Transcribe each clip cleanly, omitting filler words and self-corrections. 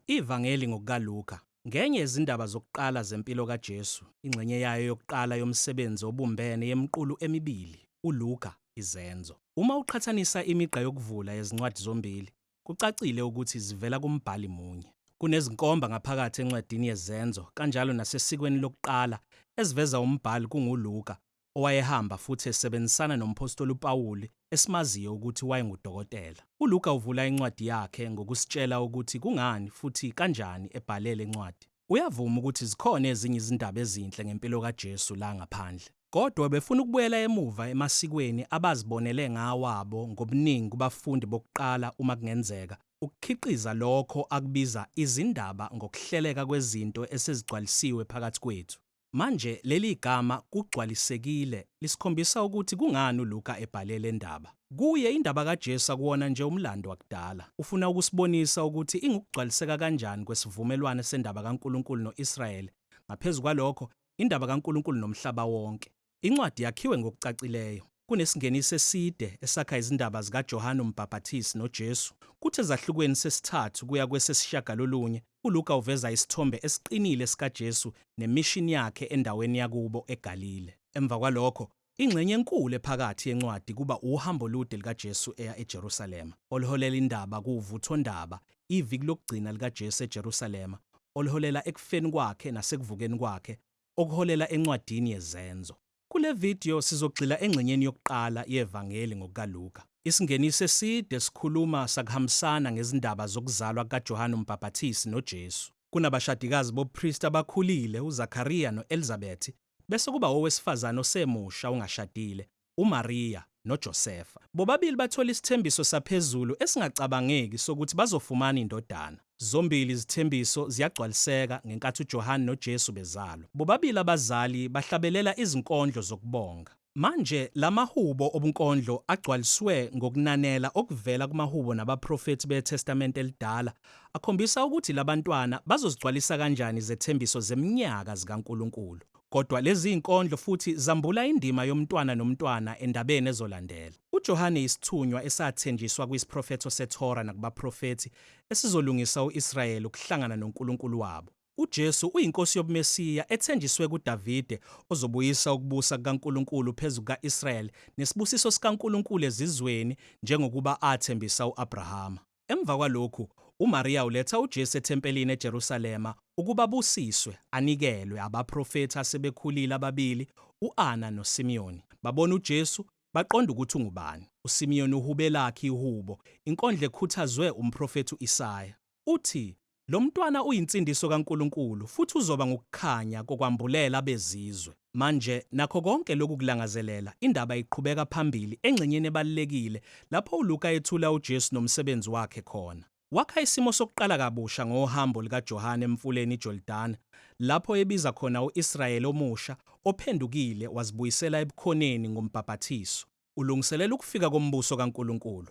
IVangeli ngokukaLuka ngenye yezindaba zokuqala zempilo kaJesu, ingxenye yayo yokuqala yomsebenzi obumbene yemiqulu emibili, uLuka, Izenzo. Uma uqhathanisa imigqa yokuvula yezincwadi zombili, kucacile ukuthi zivela kumbhali munye. Kunezinkomba ngaphakathi encwadini yeZenzo kanjalo nasesikweni lokuqala eziveza umbhali kunguLuka, owayehamba futhi esebenzisana nomphostoli uPawuli esimaziyo ukuthi wayengudokotela. ULuka uvula incwadi yakhe ngokusitshela ukuthi kungani futhi kanjani ebhale le ncwadi. Uyavuma ukuthi zikhona ezinye izindaba ezinhle ngempilo kaJesu la ngaphandle. Kodwa ubefuna ukubuyela emuva emasikweni abazibonele ngawabo ngobuningi kubafundi bokuqala uma kungenzeka, ukukhiqiza lokho akubiza izindaba ngokuhleleka kwezinto esezigcwalisiwe phakathi kwethu. Manje leli gama kugcwalisekile lisikhombisa ukuthi kungani uLuka ebhale le ndaba. Kuye indaba kaJesu akuwona nje umlando wakudala. Ufuna ukusibonisa ukuthi ingukugcwaliseka kanjani kwesivumelwano sendaba kaNkulunkulu no-Israyeli, ngaphezu kwalokho, indaba kaNkulunkulu nomhlaba wonke. Incwadi yakhiwe ngokucacileyo. Kunesingeniso eside esakha izindaba zikaJohane uMbhaphathisi noJesu. Kuthi ezahlukweni sesithathu kuya kwesesishiyagalolunye, uLuka uveza isithombe esiqinile sikaJesu nemishini yakhe endaweni yakubo eGalile. Emva kwalokho, ingxenye enkulu ephakathi yencwadi kuba uhambo olude lukaJesu eya eJerusalema, oluholela indaba kuvuthondaba, iviki lokugcina likaJesu eJerusalema, oluholela ekufeni kwakhe nasekuvukeni kwakhe, okuholela encwadini yeZenzo. Kule vidiyo sizogxila engxenyeni yokuqala yeVangeli ngokukaLuka. Isingeniso eside sikhuluma sakuhambisana ngezindaba zokuzalwa kukaJohane uMbhaphathisi noJesu. Kunabashadikazi bobupristi abakhulile, uZakariya no-Elizabethi, bese kuba owesifazane osemusha ongashadile, uMariya noJosefa. Bobabili bathola isithembiso saphezulu esingacabangeki sokuthi bazofumana indodana. Zombili izithembiso ziyagcwaliseka ngenkathi uJohane noJesu bezalwa. Bobabili abazali bahlabelela izinkondlo zokubonga. Manje la mahubo obunkondlo agcwaliswe ngokunanela okuvela kumahubo nabaprofethi beTestamente Elidala akhombisa ukuthi labantwana bazozigcwalisa kanjani izethembiso zeminyaka zikaNkulunkulu. Kodwa lezi zinkondlo futhi zambula indima yomntwana nomntwana endabeni ezolandela. UJohane yisithunywa esathenjiswa kwisiprofetho seThora nakubaprofethi esizolungisa u-Israyeli ukuhlangana noNkulunkulu wabo. UJesu uyiNkosi yobuMesiya ethenjiswe kuDavide ozobuyisa ukubusa kukaNkulunkulu phezu kuka-Israyeli nesibusiso sikaNkulunkulu ezizweni njengokuba athembisa u-Abrahama. Emva kwalokhu, uMariya uletha uJesu ethempelini eJerusalema ukuba abusiswe, anikelwe abaprofethi asebekhulile ababili, u-Ana noSimeyoni. Babona uJesu, baqonda ukuthi ungubani. USimeyoni uhube elakhe ihubo, inkondlo ekhuthazwe umprofethi u-Isaya. Uthi, Lo mntwana uyinsindiso kaNkulunkulu futhi uzoba ngukukhanya kokwambulela abezizwe. Manje, nakho konke lokhu kulangazelela, indaba iqhubeka phambili engxenyeni ebalulekile lapho uLuka ethula uJesu nomsebenzi wakhe khona. Wakha isimo sokuqala kabusha ngohambo lukaJohane emfuleni iJordani, lapho ebiza khona u-Israyeli omusha ophendukile wazibuyisela ebukhoneni ngombhaphathiso. Ulungiselela ukufika kombuso kaNkulunkulu.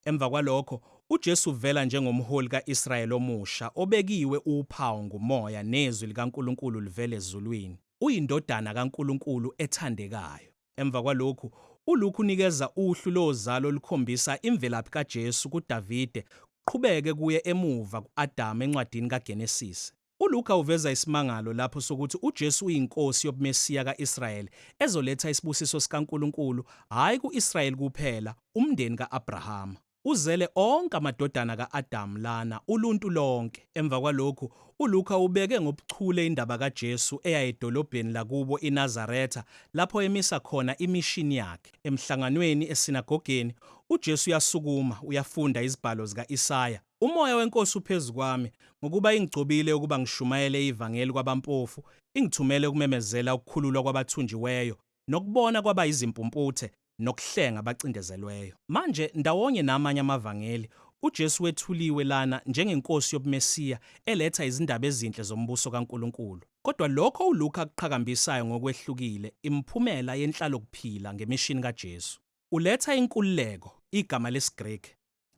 Emva kwalokho, uJesu uvela njengomholi ka-Israyeli omusha obekiwe uphawu nguMoya nezwi likaNkulunkulu livela ezulwini. UyiNdodana kaNkulunkulu ethandekayo. Emva kwalokhu, uLuka unikeza uhlu lozalo olukhombisa imvelaphi kaJesu kuDavide kuqhubeke kuye emuva ku-Adamu encwadini kaGenesise. ULuka uveza isimangalo lapho sokuthi uJesu uyiNkosi yobuMesiya ka-Israyeli ezoletha isibusiso sikaNkulunkulu hhayi ku-Israyeli kuphela, umndeni ka-Abrahama. Uzele onke amadodana ka-Adamu lana, uluntu lonke. Emva kwalokhu, uLuka ubeke ngobuchule indaba kaJesu eya edolobheni lakubo iNazaretha lapho emisa khona imishini yakhe. Emhlanganweni esinagogeni, uJesu uyasukuma uyafunda izibhalo zika-Isaya. Umoya weNkosi uphezu kwami, ngokuba ingigcobile ukuba ngishumayele ivangeli kwabampofu, ingithumele ukumemezela ukukhululwa kwabathunjiweyo, nokubona kwabayizimpumputhe, nokuhlenga abacindezelweyo. Manje, ndawonye namanye amaVangeli, uJesu wethuliwe lana njengeNkosi yobuMesiya eletha izindaba ezinhle zoMbuso kaNkulunkulu. Kodwa lokho uLuka akuqhakambisayo ngokwehlukile imiphumela yenhlalokuphila ngemishini kaJesu. Uletha inkululeko, igama lesiGreki,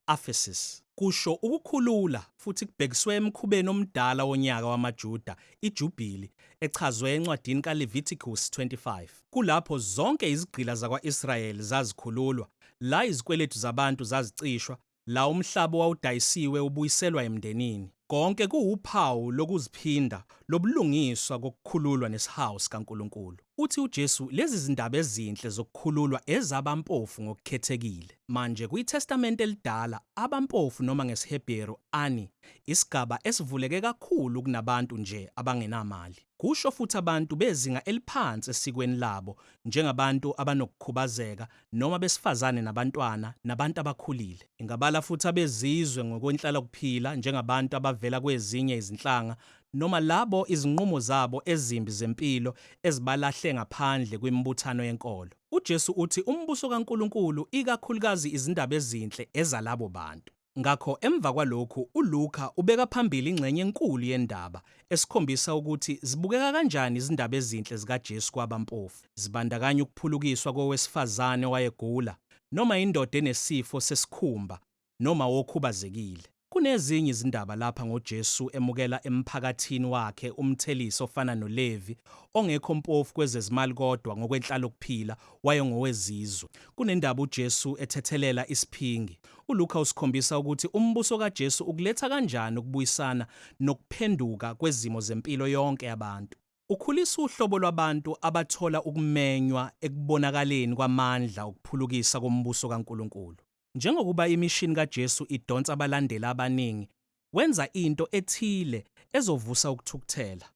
aphesis, kusho ukukhulula futhi kubhekiswe emkhubeni omdala wonyaka wamaJuda, iJubili, echazwe encwadini kaLevitikusi 25. Kulapho zonke izigqila zakwa-Israyeli zazikhululwa, la izikweletu zabantu zazicishwa, la umhlaba owawudayisiwe ubuyiselwa emndenini. Konke kuwuphawu lokuziphinda lobulungiswa kokukhululwa nesihawu sikaNkulunkulu. Uthi uJesu lezi zindaba ezinhle zokukhululwa ezabampofu ngokukhethekile. Manje kwiTestamente Elidala, abampofu noma ngesiHebheru ani, isigaba esivuleke kakhulu kunabantu nje abangenamali. Kusho futhi abantu bezinga eliphansi esikweni labo, njengabantu abanokukhubazeka noma besifazane nabantwana nabantu abakhulile. Ingabala futhi abezizwe ngokwenhlalakuphila njengabantu abavela kwezinye izinhlanga noma labo izinqumo zabo ezimbi zempilo ezibalahle ngaphandle kwimibuthano yenkolo. UJesu uthi umbuso kaNkulunkulu ikakhulukazi izindaba ezinhle ezalabo bantu. Ngakho emva kwalokhu uLuka ubeka phambili ingxenye enkulu yendaba esikhombisa ukuthi zibukeka kanjani izindaba ezinhle zikaJesu kwabampofu. Zibandakanya ukuphulukiswa kowesifazane owayegula, noma indoda enesifo sesikhumba, noma wokhubazekile. Kunezinye izindaba lapha ngoJesu emukela emphakathini wakhe umthelisi ofana noLevi, ongekho mpofu kwezezimali kodwa ngokwenhlalokuphila wayengowezizwe. Kunendaba uJesu ethethelela isiphingi. ULuka usikhombisa ukuthi umbuso kaJesu ukuletha kanjani ukubuyisana nokuphenduka kwezimo zempilo yonke yabantu. Ukhulisa uhlobo lwabantu abathola ukumenywa ekubonakaleni kwamandla okuphulukisa kombuso kaNkulunkulu. Njengokuba imishini kaJesu idonsa abalandeli abaningi, wenza into ethile ezovusa ukuthukuthela.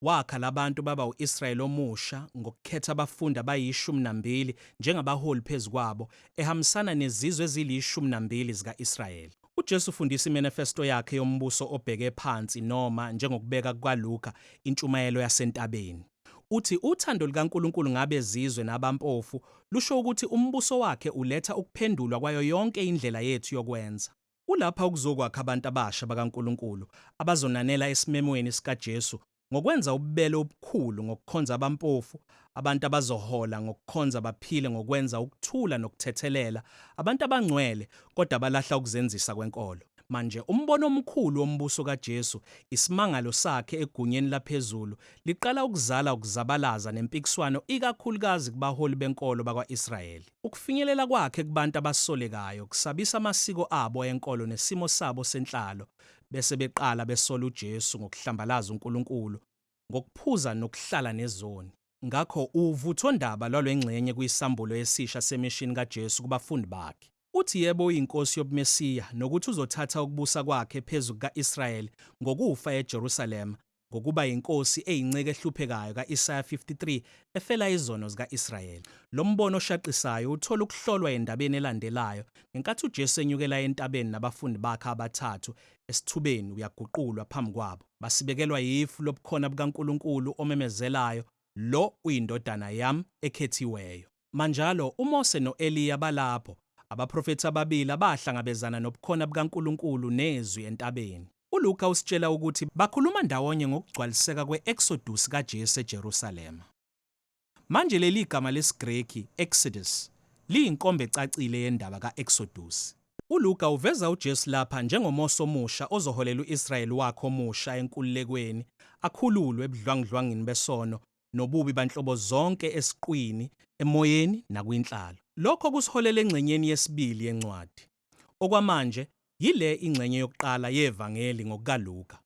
Wakha labantu baba u-Israyeli omusha ngokukhetha abafundi abayishumi nambili njengabaholi phezu kwabo, ehambisana nezizwe ezilishumi nambili zika-Israyeli. UJesu ufundisa imanifesto yakhe yombuso obheke phansi noma, njengokubeka kukaLuka, intshumayelo yasentabeni. Uthi uthando lukaNkulunkulu ngabezizwe nabampofu lusho ukuthi umbuso wakhe uletha ukuphendulwa kwayo yonke indlela yethu yokwenza. Ulapha ukuzokwakha abantu abasha bakaNkulunkulu abazonanela esimemweni sikaJesu ngokwenza ububele obukhulu ngokukhonza abampofu, abantu abazohola ngokukhonza baphile ngokwenza ukuthula nokuthethelela, abantu abangcwele kodwa abalahla ukuzenzisa kwenkolo. Manje umbono omkhulu wombuso kaJesu, isimangalo sakhe egunyeni laphezulu, liqala ukuzala ukuzabalaza nempikiswano ikakhulukazi kubaholi benkolo bakwa-Israyeli. Ukufinyelela kwakhe kubantu abasolekayo kusabisa amasiko abo enkolo nesimo sabo senhlalo, bese beqala besola uJesu ngokuhlambalaza uNkulunkulu, ngokuphuza nokuhlala nezoni. Ngakho uvuthondaba lwalwengxenye kuyisambulo esisha semishini kaJesu kubafundi bakhe. Uthi yebo uyiNkosi yobuMesiya nokuthi uzothatha ukubusa kwakhe phezu kuka-Israyeli ngokufa eJerusalema ngokuba yinkosi eyinceku ehluphekayo ka-Isaya 53 efela izono zika-Israyeli. Lo mbono oshaqisayo uthola ukuhlolwa endabeni elandelayo ngenkathi uJesu enyukela entabeni nabafundi bakhe abathathu esithubeni uyaguqulwa phambi kwabo. Basibekelwa yifu lobukhona bukaNkulunkulu omemezelayo, Lo uyiNdodana yami ekhethiweyo. Manjalo, uMose no-Eliya balapho, abaprofethi ababili abahlangabezana nobukhona bukaNkulunkulu nezwi entabeni. ULuka usitshela ukuthi bakhuluma ndawonye ngokugcwaliseka kwe-Eksodusi kaJesu eJerusalema. Manje leli gama lesiGreki, Exodus, liyinkomba ecacile yendaba ka-Eksodusi. ULuka uveza uJesu lapha njengoMose omusha ozoholela u-Israyeli wakhe omusha enkululekweni, akhululwe ebudlwangudlwangini besono nobubi banhlobo zonke esiqwini, emoyeni nakwinhlalo. Lokho kusiholela engxenyeni yesibili yencwadi. Okwamanje, yile ingxenye yokuqala yeVangeli ngokukaLuka.